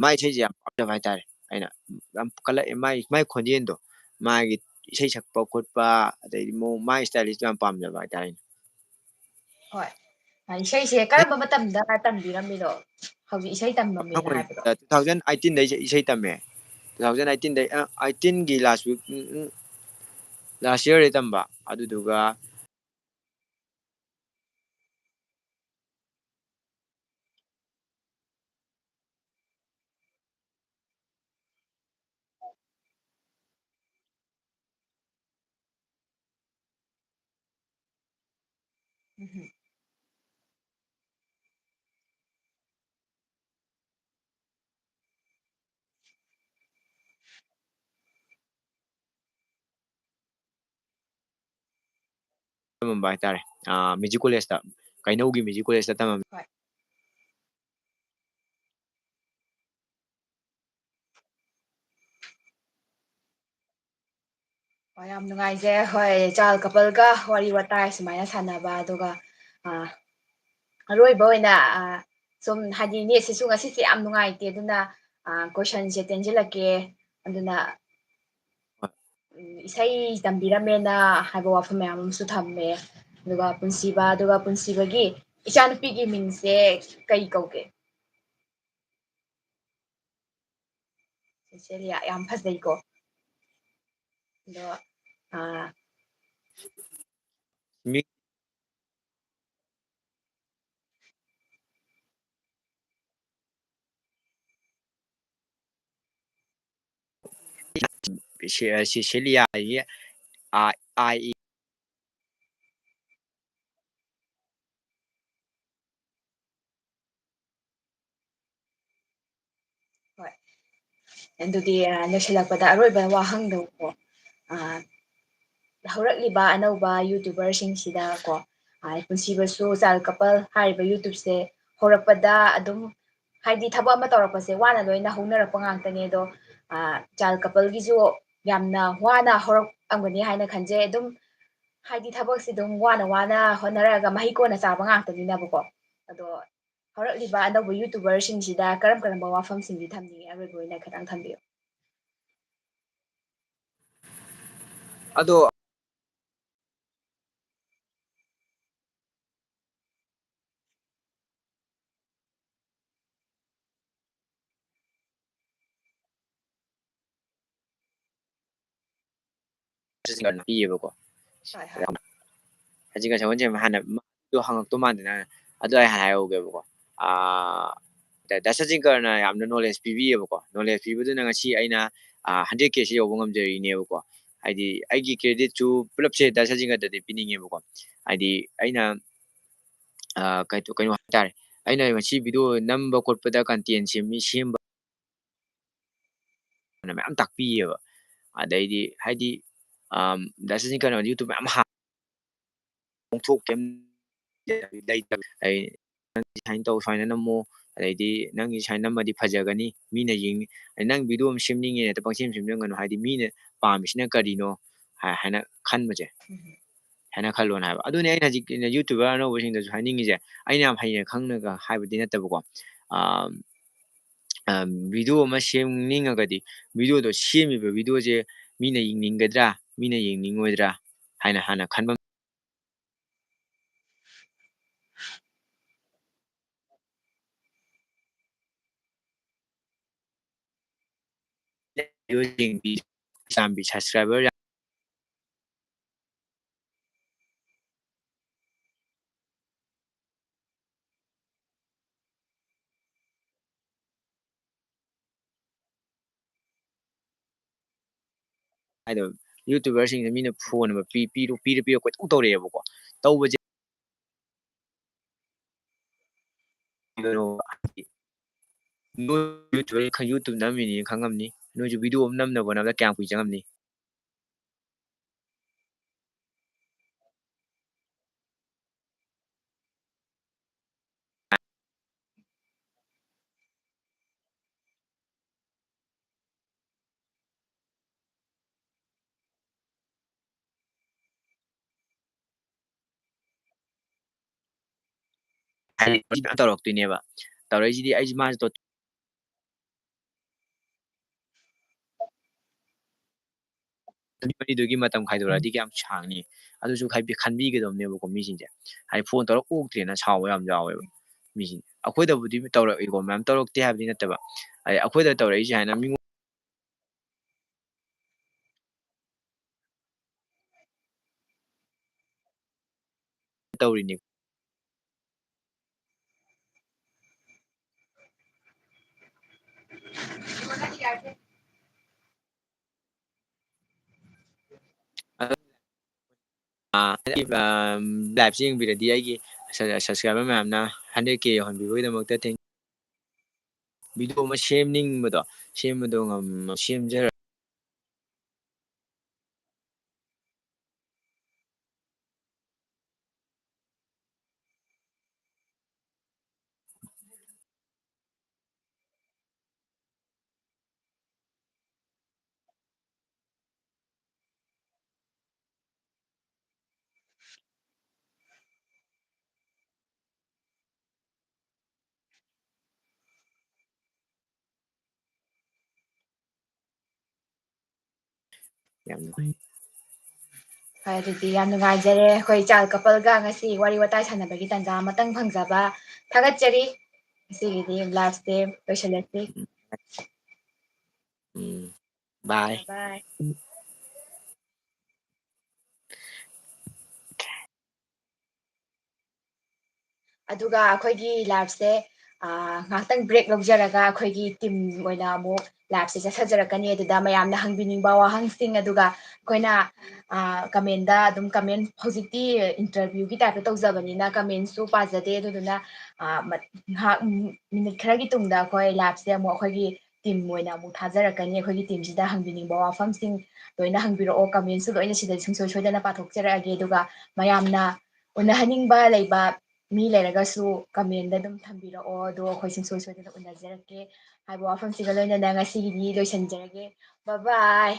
ꯃꯥꯏ ꯏꯁꯩꯁꯦ ꯌꯥꯝ ꯄꯥꯝꯖꯕ ꯍꯥꯏꯇꯥꯔꯦ꯫ ꯑꯩꯅ ꯌꯥꯝ ꯀꯜꯂꯛꯑꯦ ꯃꯥꯏ, ꯃꯥꯏ ꯈꯣꯟꯖꯦꯜꯗꯣ, ꯃꯥꯒꯤ ꯏꯁꯩ ꯁꯛꯄ ꯈꯣꯠꯄ, ꯑꯗꯩꯗꯤ ꯃꯑꯣꯡ, ꯃꯥꯏ styleꯁꯦ ꯌꯥꯝ ꯄꯥꯝꯖꯕ ꯍꯥꯏꯇꯥꯔꯦ ꯑꯩꯅ꯫ ꯍꯣꯏ꯫ ꯑ, ꯏꯁꯩꯁꯦ ꯀꯔꯝꯕ ꯃꯇꯝꯗ ꯇꯝꯕꯤꯔꯝꯃꯤꯅꯣ? ꯍꯧꯖꯤꯛ ꯏꯁꯩ ꯇꯝꯃꯝꯃꯦꯅ ꯍꯥꯏꯕꯗꯣ? ꯑ, two thousand eighteenꯗꯩ ꯏꯁꯩ, ꯏꯁꯩ ꯇꯝꯃꯦ꯫ Two thousand eighteenꯗꯩ, ꯑ, eighteenꯒꯤ last week, ꯎꯝ, ꯎꯝ, last yearꯗꯩ ꯇꯝꯕ꯫ ꯑꯗꯨꯗꯨꯒ ꯎꯝ꯫ ꯇꯝꯃꯝꯕ ꯍꯥꯏꯇꯥꯔꯦ꯫ ꯑꯥ, music collegeꯇ, ꯀꯩꯅꯧꯒꯤ music collegeꯇ ꯇꯝꯃꯝꯃꯤ꯫ ꯍꯣꯏ꯫ ꯑꯣ, ꯌꯥꯝ ꯅꯨꯡꯉꯥꯏꯖꯩ꯫ ꯍꯣꯏ, ꯆꯥꯜ ꯀꯄꯜꯒ ꯋꯥꯔꯤ ꯋꯥꯇꯥꯏ ꯁꯨꯃꯥꯏꯅ ꯁꯥꯟꯅꯕ, ꯑꯗꯨꯒ, ꯑꯥ, ꯑꯔꯣꯏꯕ ꯑꯣꯏꯅ, ꯑꯥ, ꯁꯨꯝ ꯍꯥꯏꯗꯤ netꯁꯤꯁꯨ ꯉꯁꯤꯁꯦ ꯌꯥꯝ ꯅꯨꯡꯉꯥꯏꯇꯦ, ꯑꯗꯨꯅ, ꯑꯥ, questionꯁꯦ ꯇꯦꯟꯁꯤꯜꯂꯛꯀꯦ꯫ ꯑꯗꯨꯅ, ꯎꯝ, ꯏꯁꯩ ꯇꯝꯕꯤꯔꯝꯃꯦꯅ ꯍꯥꯏꯕ ꯋꯥꯐꯝ ꯃꯌꯥꯝ ꯑꯃꯁꯨ ꯊꯝꯃꯦ꯫ ꯑꯗꯨꯒ ꯄꯨꯟꯁꯤꯕ, ꯑꯗꯨꯒ ꯄꯨꯟꯁꯤꯕꯒꯤ ꯏꯆꯥꯅꯨꯄꯤꯒꯤ ꯃꯤꯡꯁꯦ ꯀꯩ ꯀꯧꯒꯦ? ꯁꯦꯁꯦꯂꯤꯌꯥ, ꯌꯥꯝ ꯐꯖꯩꯀꯣ꯫ ꯑꯗꯣ, ꯑꯥ, ꯃꯤ-, ꯁꯤ-, ꯁꯤ-, ꯁꯦꯂꯤꯌꯥꯒꯤ, ꯑꯥ, ꯑꯥꯏ ꯏ ꯍꯣꯏ꯫ ꯑꯗꯨꯗꯤ, ꯑ, ꯂꯣꯏꯁꯤꯜꯂꯛꯄꯗ ꯑꯔꯣꯏꯕ ꯋꯥꯍꯪꯗꯣꯀꯣ, ꯑ, ꯍꯧꯔꯛꯂꯤꯕ ꯑꯅꯧꯕ YouTuberꯁꯤꯡꯁꯤꯗꯀꯣ, ꯑ, ꯄꯨꯟꯁꯤꯕꯁꯨ ꯆꯥꯏꯜ ꯀꯄꯜ ꯍꯥꯏꯔꯤꯕ YouTubeꯁꯦ ꯍꯧꯔꯛꯄꯗ ꯑꯗꯨꯝ, ꯍꯥꯏꯗꯤ, ꯊꯕꯛ ꯑꯃ ꯇꯧꯔꯛꯄꯁꯦ ꯋꯥꯅ ꯂꯣꯏꯅ ꯍꯧꯅꯔꯛꯄ ꯉꯥꯛꯇꯅꯦ꯫ ꯑꯗꯣ, ꯑ, ꯆꯥꯏꯜ ꯀꯄꯜꯒꯤꯁꯨ ꯌꯥꯝꯅ ꯋꯥꯅ ꯍꯧꯔꯛꯑꯝꯒꯅꯤ ꯍꯥꯏꯅ ꯈꯟꯖꯩ꯫ ꯑꯗꯨꯝ, ꯍꯥꯏꯗꯤ, ꯊꯕꯛꯁꯤ ꯑꯗꯨꯝ ꯋꯥꯅ ꯋꯥꯅ ꯍꯣꯠꯅꯔꯛꯑꯒ ꯃꯍꯩ ꯀꯣꯟꯅ ꯆꯥꯕ ꯉꯥꯛꯇꯅꯤꯅꯕꯀꯣ꯫ ꯑꯗꯣ ꯍꯧꯔꯛꯂꯤꯕ ꯑꯅꯧꯕ YouTuberꯁꯤꯡꯁꯤꯗ ꯀꯔꯝ ꯀꯔꯝꯕ ꯋꯥꯐꯝꯁꯤꯡꯗꯤ ꯊꯝꯅꯤꯡꯉꯤ? ꯑꯔꯣꯏꯕ ꯑꯣꯏꯅ ꯈꯤꯇꯪ ꯊꯝꯕꯤꯌꯨ꯫ ꯑꯗꯣ ꯄꯤꯌꯦꯕꯀꯣ꯫ ꯍꯣꯏ, ꯍꯣꯏ꯫ ꯍꯧꯖꯤꯛ ꯉꯁꯥꯏ ꯍꯥꯟꯅ ꯃꯥꯗꯣ ꯍꯪꯉꯛꯇꯧ ꯃꯥꯟꯗꯅ, ꯑꯗꯨ ꯑꯩ ꯍꯥꯟꯅ ꯍꯥꯏꯍꯧꯒꯦꯕꯀꯣ꯫ ꯑꯥ, ꯗꯥ ꯁꯆꯤꯟꯀꯔꯅ ꯌꯥꯝꯅ knowledge ꯄꯤꯕꯤꯌꯦꯕꯀꯣ꯫ Knowledge ꯄꯤꯕꯗꯨꯅ ꯉꯁꯤ ꯑꯩꯅ, ꯑꯥ, hundred K ꯁꯤ ꯌꯧꯕ ꯉꯝꯖꯔꯤꯅꯦꯕꯀꯣ꯫ ꯍꯥꯏꯗꯤ ꯑꯩꯒꯤ creditꯁꯨ ꯄꯨꯂꯞꯁꯦ ꯗꯥ ꯁꯆꯤꯟꯀꯔꯗꯗꯤ ꯄꯤꯅꯤꯡꯉꯦꯕꯀꯣ꯫ ꯍꯥꯏꯗꯤ ꯑꯩꯅ, ꯑꯥ, ꯀꯩ-, ꯀꯩꯅꯣ ꯍꯥꯏꯇꯥꯔꯦ, ꯑꯩꯅ ꯉꯁꯤ video ꯅꯝꯕ ꯈꯣꯠꯄꯗ content ꯁꯦꯝꯃꯤ, ꯁꯦꯝꯕ ꯃꯌꯥꯝ ꯇꯥꯛꯄꯤꯌꯦꯕ꯫ ꯑꯗꯩꯗꯤ ꯍꯥꯏꯗꯤ, ꯑꯝ, ꯗꯥ ꯁꯆꯤꯟ ꯀꯩꯅꯣ YouTube ꯃꯌꯥꯝ ꯍꯥꯡ-, ꯄꯣꯡꯊꯣꯛ ꯀꯩꯝ ꯂꯩꯇꯕ꯫ ꯑꯩ, "ꯅꯪ ꯁꯨꯃꯥꯏꯅ ꯇꯧ, ꯁꯨꯃꯥꯏꯅ ꯅꯝꯃꯣ, ꯑꯗꯩꯗꯤ ꯅꯪꯒꯤ ꯁꯨꯃꯥꯏꯅ ꯅꯝꯃꯗꯤ ꯐꯖꯒꯅꯤ, ꯃꯤꯅ ꯌꯦꯡꯅꯤ, ꯑꯗꯩ ꯅꯪ video ꯑꯃ ꯁꯦꯝꯅꯤꯡꯉꯦ ꯍꯦꯛꯇ ꯄꯪꯁꯦꯝ ꯁꯦꯝꯖꯟꯒꯅꯨ, ꯍꯥꯏꯗꯤ ꯃꯤꯅ ꯄꯥꯝꯃꯤꯁꯤꯅ ꯀꯔꯤꯅꯣ?" ꯍꯥꯏ-, ꯍꯥꯏꯅ ꯈꯟꯕꯁꯦ꯫ ꯎꯝ꯫ ꯍꯥꯏꯅ ꯈꯜꯂꯣꯅ ꯍꯥꯏꯕ꯫ ꯑꯗꯨꯅꯤ ꯑꯩꯅ ꯍꯧꯖꯤꯛ YouTuber ꯑꯅꯧꯕꯁꯤꯡꯗꯁꯨ ꯍꯥꯏꯅꯤꯡꯉꯤꯁꯦ꯫ ꯑꯩꯅ ꯌꯥꯝ ꯍꯩꯅ ꯈꯪꯅꯒ ꯍꯥꯏꯕꯗꯤ ꯅꯠꯇꯕꯀꯣ꯫ ꯑꯥ, ꯑ, video ꯑꯃ ꯁꯦꯝꯅꯤꯡꯉꯒꯗꯤ videoꯗꯣ ꯁꯦꯝꯃꯤꯕ videoꯁꯦ ꯃꯤꯅ ꯌꯦꯡꯅꯤꯡꯒꯗ꯭ꯔꯥ, ꯃꯤꯅ ꯌꯦꯡꯅꯤꯡꯉꯣꯏꯗ꯭ꯔꯥ ꯍꯥꯏꯅ ꯍꯥꯟꯅ ꯈꯟꯕ ꯌꯦꯡꯕꯤ, ꯆꯥꯝꯕꯤ, subscriber ꯌꯥꯝ ꯍꯥꯏꯗꯣ, YouTuberꯁꯤꯡꯁꯦ ꯃꯤꯅ phone ꯑꯃ ꯄꯤ-, ꯄꯤꯔꯣ, ꯄꯤꯔ, ꯄꯤꯔ ꯀꯣꯏꯇꯧ ꯇꯧꯔꯛꯑꯦꯕꯀꯣ꯫ ꯇꯧꯕꯁꯦ ꯀꯩꯅꯣ, ꯍꯥꯏꯗꯤ, ꯅꯣꯏ YouTuber ꯈ-, YouTube ꯅꯝꯃꯤꯅꯤ ꯈꯪꯉꯝꯅꯤ꯫ ꯅꯣꯏꯁꯨ video ꯑꯃ ꯅꯝꯅꯕ ꯍꯣꯠꯅꯕꯗ ꯀꯌꯥꯝ ꯀꯨꯏ ꯆꯪꯉꯝꯅꯤ? ꯍꯥꯏꯗꯤ ꯃꯌꯥꯝ ꯇꯧꯔꯛꯇꯣꯏꯅꯦꯕ꯫ ꯇꯧꯔꯛꯏꯁꯤꯗꯤ ꯑꯩꯁꯦ ꯃꯥꯁꯦ ꯇꯣ-, ꯃꯔꯤꯗꯨꯒꯤ ꯃꯇꯝ ꯈꯥꯏꯗꯣꯔꯛꯑꯗꯤ ꯀꯌꯥꯝ ꯁꯥꯡꯅꯤ? ꯑꯗꯨꯁꯨ ꯈꯟꯕꯤꯒꯗꯕꯅꯦꯕꯀꯣ ꯃꯤꯁꯤꯡꯁꯦ꯫ ꯍꯥꯏꯗꯤ phone ꯇꯧꯔꯛ ꯑꯣꯛꯇ꯭ꯔꯦꯅ ꯁꯥꯎꯕ ꯌꯥꯝ ꯌꯥꯎꯋꯦꯕ ꯃꯤꯁꯤꯡ꯫ ꯑꯩꯈꯣꯏꯗꯕꯨꯗꯤ ꯇꯧꯔꯛꯏꯀꯣ ꯃꯌꯥꯝ, ꯇꯧꯔꯛꯇꯦ ꯍꯥꯏꯕꯗꯤ ꯅꯠꯇꯕ꯫ ꯍꯥꯏꯗꯤ ꯑꯩꯈꯣꯏꯗ ꯇꯧꯔꯛꯏꯁꯦ ꯍꯥꯏꯅ ꯃꯤꯉꯣꯟ- ꯇꯧꯔꯤꯅꯤ꯫ ꯑ, ꯑ, liveꯁꯦ ꯌꯦꯡꯕꯤꯔꯗꯤ ꯑꯩꯒꯤ ꯁ-, subscriber ꯃꯌꯥꯝꯅ hundred K ꯌꯧꯍꯟꯕꯤꯕꯒꯤꯗꯃꯛꯇ thank-, video ꯑꯃ ꯁꯦꯝꯅꯤꯡꯕꯗꯣ, ꯁꯦꯝꯕꯗꯣ ꯉꯝ-, ꯁꯦꯝꯖꯔ- ꯌꯥꯝ ꯅꯨꯡꯉꯥꯏ꯫ ꯍꯣꯏ, ꯑꯗꯨꯗꯤ ꯌꯥꯝ ꯅꯨꯡꯉꯥꯏꯖꯔꯦ꯫ ꯑꯩꯈꯣꯏ ꯆꯥꯜ coupleꯒ ꯉꯁꯤ ꯋꯥꯔꯤ ꯋꯥꯇꯥꯏ ꯁꯥꯟꯅꯕꯒꯤ ꯇꯥꯟꯖꯥ ꯑꯃꯇꯪ ꯐꯪꯖꯕ ꯊꯥꯒꯠꯆꯔꯤ꯫ ꯉꯁꯤꯒꯤꯗꯤ liveꯁꯦ ꯂꯣꯏꯁꯤꯜꯂꯁꯤ꯫ ꯎꯝ꯫ Bye꯫ Bye꯫ ꯑꯗꯨꯒ ꯑꯩꯈꯣꯏꯒꯤ liveꯁꯦ, ꯑ, ꯉꯥꯏꯍꯥꯛꯇꯪ break ꯂꯧꯖꯔꯒ ꯑꯩꯈꯣꯏꯒꯤ team ꯑꯣꯏꯅ ꯑꯃꯨꯛ ꯂꯥꯏꯞꯁꯦ ꯆꯠꯊꯖꯔꯛꯀꯅꯤ꯫ ꯑꯗꯨꯗ ꯃꯌꯥꯝꯅ ꯍꯪꯕꯤꯅꯤꯡꯕ ꯋꯥꯍꯪꯁꯤꯡ, ꯑꯗꯨꯒ ꯑꯩꯈꯣꯏꯅ ꯀꯃꯦꯟꯗ ꯑꯗꯨꯝ ꯀꯃꯦꯟ, ꯍꯧꯖꯤꯛꯇꯤ ꯏꯟꯇꯔꯚ꯭ꯌꯨꯒꯤ ꯇꯥꯏꯞꯇ ꯇꯧꯖꯕꯅꯤꯅ ꯀꯃꯦꯟꯁꯨ ꯄꯥꯖꯗꯦ꯫ ꯑꯗꯨꯗꯨꯅ ꯉꯥꯏꯍꯥꯛ, ꯃꯤꯅꯤꯠ ꯈꯔꯒꯤ ꯇꯨꯡꯗ ꯑꯩꯈꯣꯏ ꯂꯥꯏꯞꯁꯦ ꯑꯃꯨꯛ ꯑꯩꯈꯣꯏꯒꯤ ꯇꯤꯝ ꯑꯣꯏꯅ ꯑꯃꯨꯛ ꯊꯥꯖꯔꯛꯀꯅꯤ꯫ ꯑꯩꯈꯣꯏꯒꯤ ꯇꯤꯝꯁꯤꯗ ꯍꯪꯕꯤꯅꯤꯡꯕ ꯋꯥꯐꯝꯁꯤꯡ ꯂꯣꯏꯅ ꯍꯪꯕꯤꯔꯛꯑꯣ꯫ ꯀꯃꯦꯟꯁꯨ ꯂꯣꯏꯅ ꯁꯤꯗ ꯁꯨꯡꯁꯣꯏ ꯁꯣꯏꯗꯅ ꯄꯥꯊꯣꯛꯆꯔꯛꯑꯒꯦ꯫ ꯑꯗꯨꯒ ꯃꯌꯥꯝꯅ ꯎꯅꯍꯟꯅꯤꯡꯕ ꯂꯩꯕ ꯃꯤ ꯂꯩꯔꯒꯁꯨ ꯀꯃꯦꯟꯗ ꯑꯗꯨꯝ ꯊꯝꯕꯤꯔꯛꯑꯣ꯫ ꯑꯗꯣ ꯑꯩꯈꯣꯏ ꯁꯨꯡꯁꯣꯏ ꯁꯣꯏꯗꯅ ꯎꯅꯖꯔꯛꯀꯦ ꯍꯥꯏꯕ ꯋꯥꯐꯝꯁꯤꯒ ꯂꯣꯏꯅꯅ ꯉꯁꯤꯒꯤꯗꯤ ꯂꯣꯏꯁꯤꯟꯖꯔꯒꯦ꯫ Bye bye꯫